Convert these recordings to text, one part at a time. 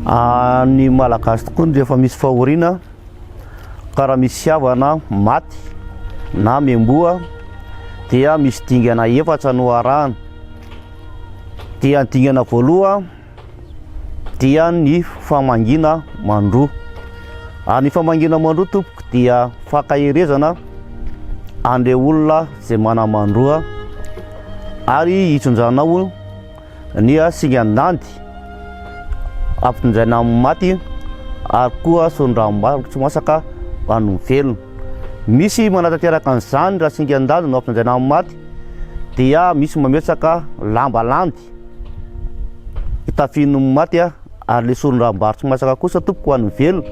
Ny Malagasy tokoa rehefa misy fahoriana ka raha misy havana maty na memboa dia misy dingana efatra no arahana. Dia ny dingana voaloha dia ny famangiana mandroa. Ary ny famangiana mandroa tompoko dia fankaherezana an'ireo olona izay mana-mandroa ary hitondranao ny singan-dandy ampitondraina amin'ny maty ary koa soron-dranombary tsy masaka ho an'ny velona. Misy manatanteraka an'izany raha singan-dandy no ampitondraina amin'ny maty dia misy mametraka lamba landy itafian'ny maty ary le soron-dranombary tsy masaka kosa tompoko ho an'ny velona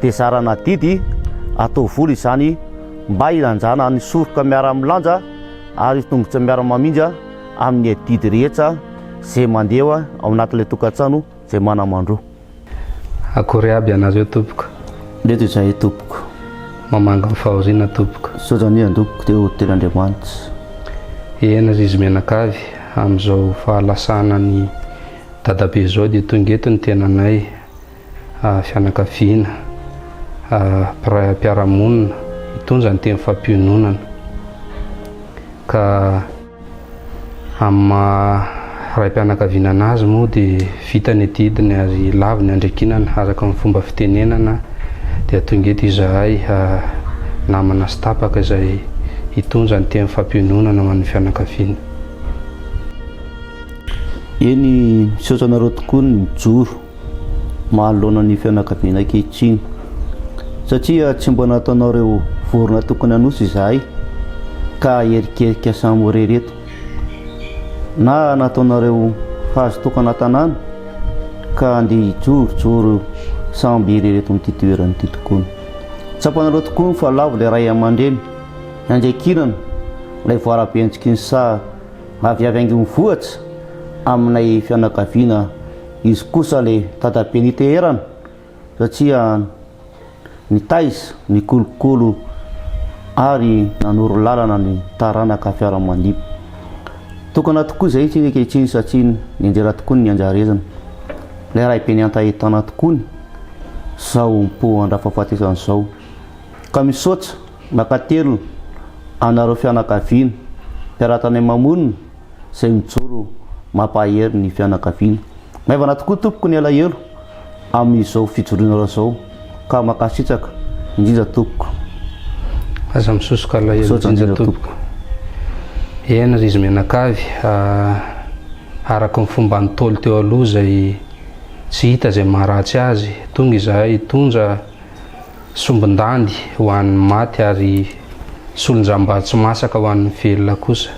dia zarana adidy atao vola izany mba hilanjana ny soroka miara-milanja ary tongotra miara-mamindra amin'ny adidy rehetra izay mandeha ao anatin'ilay tokantrano izay manamandroa. Akory aby ianareo tompoko. Ndreto izahay tompoko. Mamangy ny fahoriana tompoko. Misaotra an'i tompoko dia ho tenin'Andriamanitra. Eny ry izy mianakavy, amin'izao fahalasanan'i dadabe izao dia tonga eto ny tenanay fianakaviana, mpiray mpiara-monina hitondra ny teny fampiononana ka Amin'ny maha raim-pianakaviana anazy moa dia vita ny adidiny ary lavo ny andriakinana araka ny fomba fitenenana dia tonga eto izahay namana sy tapaka izay hitondra ny teny fampiononana ho an'ny fianakaviana. Eny, misaotra anareo tokoa ny mijoro. manoloana ny fianakaviana ankehitriny satria tsy mba nataonareo vorona tokony hanosy izahay ka herikerika samy irery eto na nataonareo hazo tokana tanàna ka andeha hijorojoro samby irery eto amin'ity toerana ity tokoa. Tsapanareo tokoa fa lavo ilay ray aman-dreny niandraikirana ilay voarabentsiky ny saha avy avy Angonivohitra aminay fianakaviana Izy kosa le dadabe niteherana satria nitaiza, nikolokolo ary nanoro lalana ny taranaka fiaramandidy. Tokana tokoa izay isika ankehitriny satria nianjera tokoa ny anjarezina. Ilay raibe niantahitana tokoa ny zao mipohan-drafahafatesana izao. Ka misaotra mankatelina anareo fianakaviana mpiara-tany mamonina izay mijoro mampahery ny fianakaviana. Maivana tokoa tompoko ny alahelo amin'izao fijoroanareo izao ka mankasitraka indrindra tompoko. Aza misosoka alahelo indrindra tompoko. Eny ry izy mianakavy, araka ny fomban'ny Ntaolo teo aloha izay tsy hita izay maharatsy azy, tonga izahay hitondra Sombin-dandy ho an'ny maty ary solon-jambary tsy masaka ho an'ny velona kosa.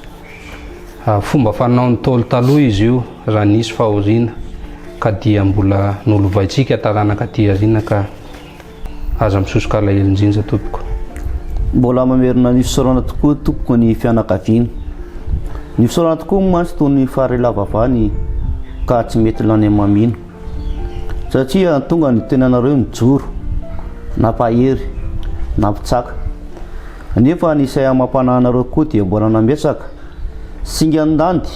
Fomba fanaon'ny Ntaolo taloha izy io raha nisy fahoriana ka dia mbola nolovaintsika taranaka aty aoriana ka aza misosoka alahelo njinja tompoko. Mbola mamerina ny fisaorana tokoa tompoko ny fianakaviana. Ny fisaorana tokoa mantsy toy ny fary lava vany ka tsy mety lany amamiana. Satria tonga ny tenanareo nijoro, nampahery, nampitsaka. Nefa ny izay amam-panahy anareo koa dia mbola nametraka singan-dandy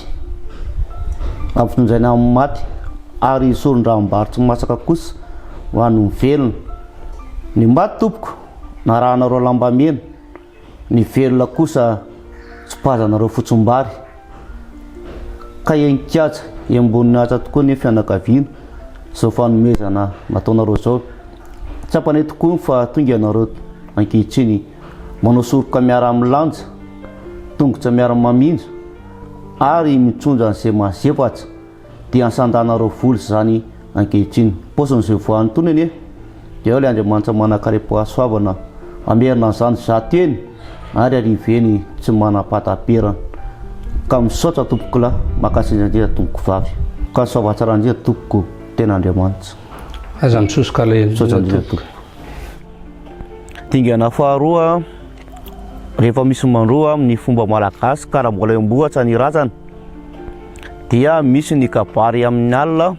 nampitondraina amin'ny maty ary soron-draham-bary tsy masaka kosa ho an'ny velona. Ny maty tompoko narahanareo lambamena. Ny velona kosa tsipazanareo fotsimbary ka enkiaja emboninaja tokoa ny fianakaviana izao fanomezana nataonareo izao. Tsapanay tokoa fa tonga ianareo ankehitriny manao soroka miara-milanja, tongotra miara-mamindra ary mitsonja an'izay mazefatra. Dia ansandanareo vola izany ankehitriny. Paozin'izay voany itony anie dia ao ilay Andriamanitra manankarem-pahasoavana hamerina an'izany zato heny ary arivo heny tsy manam-pahataperana. Ka misaotra tompokolahy, mankasitraka indrindra tompokovavy. Ka soava tsara indrindra tompoko tena Andriamanitra. Aza misosoka alahelo Misaotra indrindra tompoko. Dingana faharoa, rehefa misy mandroa amin'ny fomba malagasy ka raha mbola eo am-bohitra ny razana, dia misy ny kabary amin'ny alina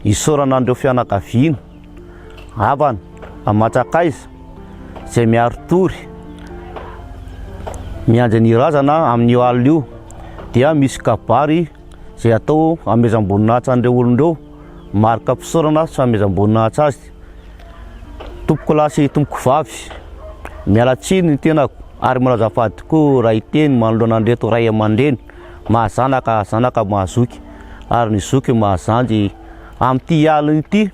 isaorana an'ireo fianakaviana, havana, aman-tsakaiza izay miari-tory miandry ny razana amin'io alina io dia misy kabary izay atao hamezam-boninahitra an'ireo olona ireo. Marika fisaorana sy fanomezam-boninahitra azy. Tompokolahy sy tompokovavy, miala tsiny ny tenako ary manao azafady tokoa raha hiteny manoloana an'ireto ray aman-dreny mahazanaka, zanaka mahazoky ary ny zoky mahazandry amin'ity alina ity.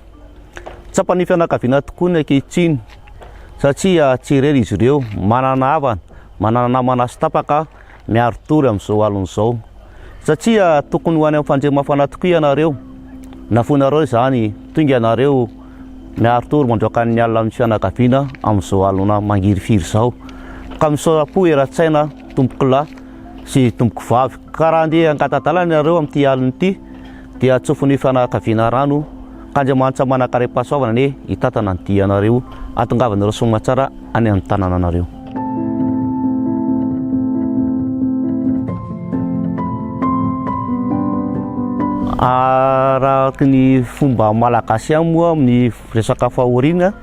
Tsapan'ny fianakaviana tokoa ny ankehitriny satria tsy irery izy ireo, manana havana, manana namana sy tapaka miari-tory amin'izao alina izao. Satria tokony ho any amin'ny fandriamafana tokoa ianareo, nafoinareo izany, tonga ianareo miari-tory mandroaka ny alina amin'ny fianakaviana amin'izao alina mangirifiry izao. Ka misaora-po eran-tsaina tompokolahy sy tompokovavy. Ka raha andeha hangata-dalana ianareo amin'ity alina ity dia tsofin'ny fianakaviana rano ka Andriamanitra manan-karem-pahasoavana anie hitantana ny dianareo hahatongavanareo soamatsara any amin'ny tanànanareo. Araka ny fomba malagasy ihany moa amin'ny resaka fahoriana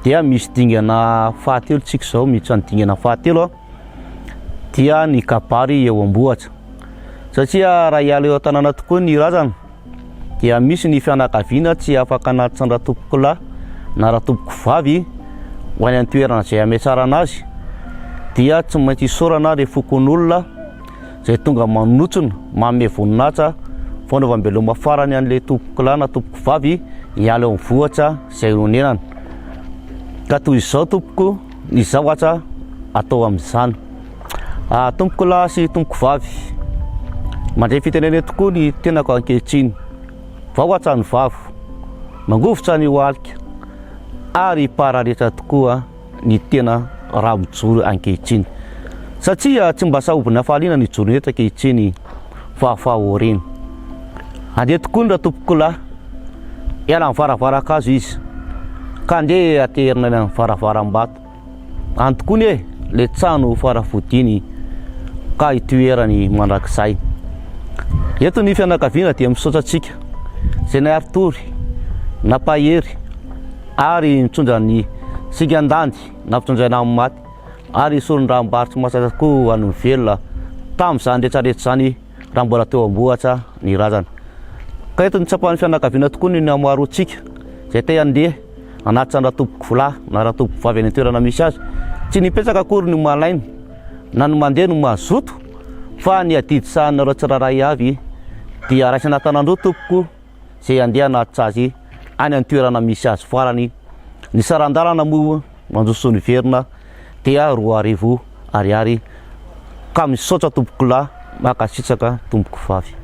dia misy dingana fahatelo tsika izao, miditra ny dingana fahatelo dia ny kabary eo am-bohitra. Satria raha hiala eo an-tanàna tokoa ny razana dia misy ny fianakaviana tsy afaka hanatitra an-dratompokolahy na ratompokovavy ho any an-toerana izay hametrarana azy dia tsy maintsy isaorana ireo fokonolona izay tonga manotsona manome voninahitra fanaovam-beloma farany an'ilay tompokolahy na tompokovavy hiala eo amin'ny vohitra izay honenana. Ka toy izao tompoko ny zavatra atao amin'izany. Ah, tompoko lahy sy tompoko vavy, mandre fitenenana tokoa ny tenako ankehitriny. Vahotra ny vavo, mangovitra ny hoalika, ary pararetra tokoa ny tena raha mijoro ankehitriny. Satria tsy mba sahobin'ny hafaliana ny hijoro eto ankehitriny fa fahoriana. Andeha tokoa ny ratompokolahy, hiala amin'ny varavaran-kazo izy, ka andeha aterina any amin'ny varavaram-bato. Any tokoa anie le trano farafodiny ka itoerany mandrakizay. Eto ny fianakaviana dia misaotra antsika izay niari-tory, nampahery ary nitondra ny singan-dandy nampitondraina amin'ny maty ary soron-draham-bary tsy masaka koa ho an'ny velona tamin'izany rehetrarehetra izany raha mbola teo am-bohitra ny razana. Ka eto ny tsapan'ny fianakaviana tokoa ny namaroantsika izay te handeha hanatitra an-dRatompokolahy na Ratompokovavy any an-toerana misy azy. Tsy nipetraka akory ny malaina na ny mandeha no mazoto fa ny adidy sahaninareo tsirairay avy dia raisina an-tanan-droa tompoko izay handeha hanatitra azy any an-toerana misy azy farany. Ny saran-dalana moa mandroso miverina dia 2000 ariary ka misaotra tompokolahy mankasitraka tompokovavy.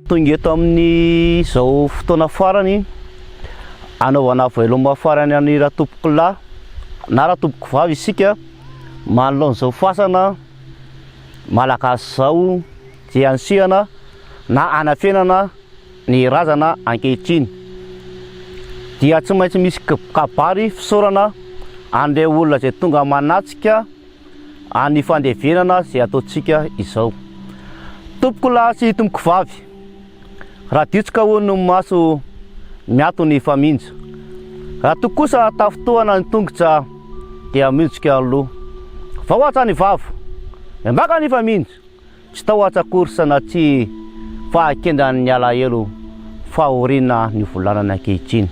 Tonga eto amin'izao fotoana farany anaovana veloma farany an'i Ratompokolahy na Ratompokovavy isika manoloana izao fasana Malagasy izao dia anisihana na anafenana ny razana ankehitriny dia tsy maintsy misy kabary fisaorana an'ireo olona izay tonga manatrika an'ny fandevenana izay ataontsika izao. Tompokolahy sy tompokovavy, raha ditsoka hono ny maso miato ny faminja, raha toa kosa tafintohana ny tongotra dia mionjika aloha. Vahoatra ny vava, miambaka ny faminja. Tsy tahotra akory sanatria fahakendan'ny alahelo fahoriana nivolanana ankehitriny.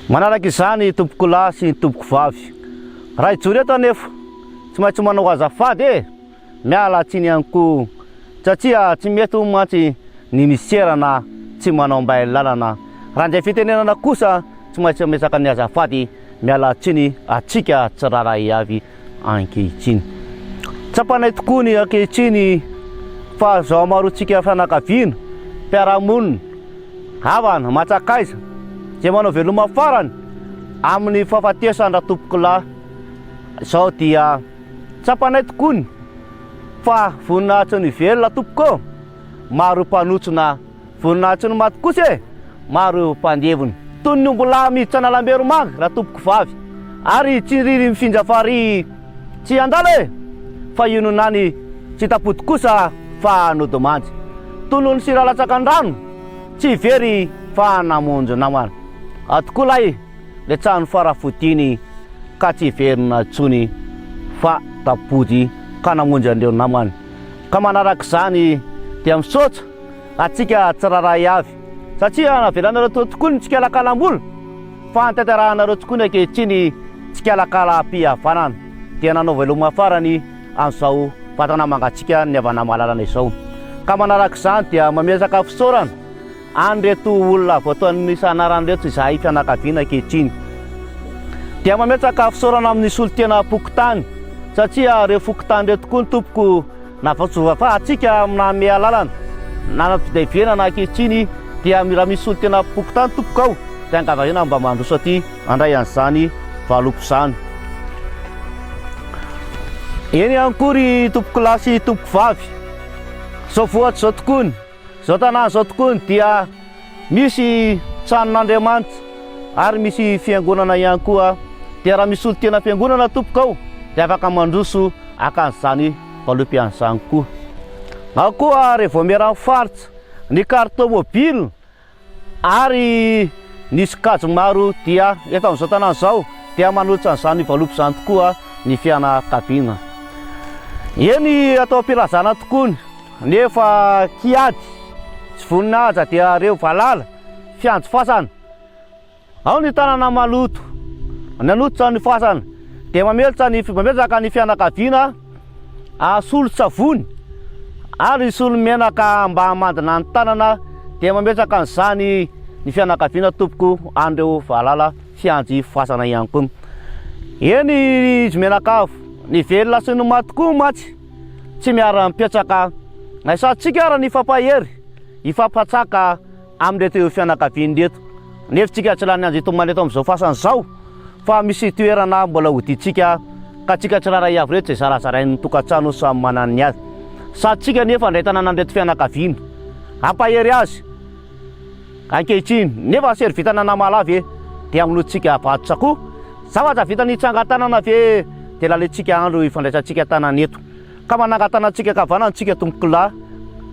Manaraka izany tompokolahy sy tompokovavy, raha hijoro eto anefa tsy maintsy manao azafady e! Miala tsiny ihany koa satria tsy mety hono mantsy ny miserana tsy manao ambay lalana. Raha indray fitenenana kosa tsy maintsy mametraka ny azafady miala tsiny atsika tsirairay avy. ankehitriny. Tsapanay tokoa ny ankehitriny fa izao hamaroantsika fianakaviana, mpiara-monina, havana, matsakaiza, izay manao veloma farany amin'ny fahafatesan-dRatompokolahy izao dia tsapanay tokoa ny fa voninahitry ny velona tompoko ô! Maro mpanotrona Voninahitry ny maty kosa e! Maro ireo mpandevona. Toy ny ombilahy miditra an'Alamberomanga, Ratompokovavy, ary tsiriry mifindra farihy tsy handalo e! Fa inona any tsy hita-pody kosa fa nodimandry. Toy ny sira latsaka an-drano, tsy very fa namonjy namana. Ao tokoa lahy le trano farafodiny. ka tsy hiverina intsony fa tampody ka namonjy an'ireo namany. Ka manaraka izany dia misaotra antsika tsirairay avy satria navelanareo teo tokoa ny tsikalakalam-bola fa notanterahanareo tokoa ny ankehitriny tsikalakalam-pihavanana dia nanao veloma farany amin'izao vatana mangatsiaka ny havana malalana izao. Ka manaraka izany dia mametraka fisaorana an'ireto olona voataonisa anarana ireto izahay fianakaviana ankehitriny. Dia mametraka fisaorana amin'ny solontenam-pokontany satria ireo fokontany ireto koa ny tompoko navatsovavahantsika nanome alalana nanam-pidevenana ankehitriny dia raha misy solontenam-pokontany tompoko ao dia angavariana mba mandroso aty handray an'izany valopy izany. Eny ihany koa ry tompokolahy sy tompokovavy, izao vohitra izao tokoany, izao tanàna izao tokoany dia misy tranon'Andriamanitra ary misy fiangonana ihany koa, dia raha misy solontena fiangonana tompoko ao dia afaka mandroso haka an'izany valopy an'izany koa. Ao koa ry vaomieran'ny faritra, ny carte mobile Ary ny sokajy maro dia eto amin'izao tanàna izao dia manolotra an'izany valopy izany tokoa ny fianakaviana. Eny atao am-pilazana tokoa ny nefa kiady tsy vonona aza dia reo valala fiantso fasana. Ao ny tanana maloto nanototra ny fasana dia mameltra ny mametraka ny fianakaviana solon-tsavony ary solo-menaka mba hamandina ny tanana dia mametraka an'izany ny fianakaviana tompoko an'ireo valala fianjy fasana ihany koa. Eny izy mianakavy, ny velona sy ny maty koa mantsy tsy miara-mipetraka. Aisantsika ary ny hifampahery, hifampatsaka. Amin'ireto fianakaviana ireto. Nefa tsika tsy lany andro hitomany eto amin'izao fasana izao fa misy toerana mbola hodiantsika ka tsika tsirairay avy ireto izay zarazarain'ny tokantrano samy manana ny azy. Sady tsika anefa handray tanana an'ireto fianakaviana. Hampahery azy ankehitriny. Nefa sery vitana namala ve dia hamonoantsika vatotra koa? Zavatra vitany hitsangan-tanana ve dia lalaintsika andro hifandraisantsika tanana eto? Ka manangatana antsika ankavanana antsika tompokolahy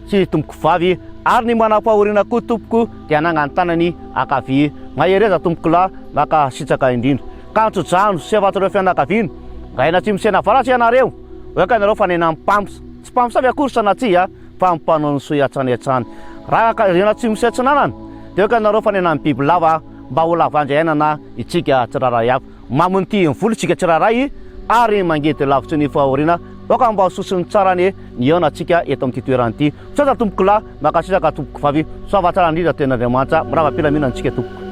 sy tompokovavy ary ny manam-pahoriana koa tompoko dia hanangany tanany ankavia. Mahereza tompokolahy maka sitraka indrindra. Ka antsodrano sy afatr'ireo fianakaviana. Raha eny atsimo sy eny avaratra ianareo, aoka ianareo fanena ny mpamsa. Tsy mpamosavy akory sanatria fa mpanao ny soa hatrany hatrany. Raha eny atsimo sy atsinanana dia aoka ianareo fanena ny bibilava mba ho lavandriainana itsika tsirairay avy. Mamonty ny voly tsika tsirairay ary mangidy lavitry ny fahoriana. Aoka mba ho sosony tsara anie ny hihaonantsika eto amin'ity toerana ity. Misaotra tompokolahy, mankasitraka tompokovavy. Soava tsara indrindra tenin'Andriamanitra. Mirava am-pilaminana antsika tompoko.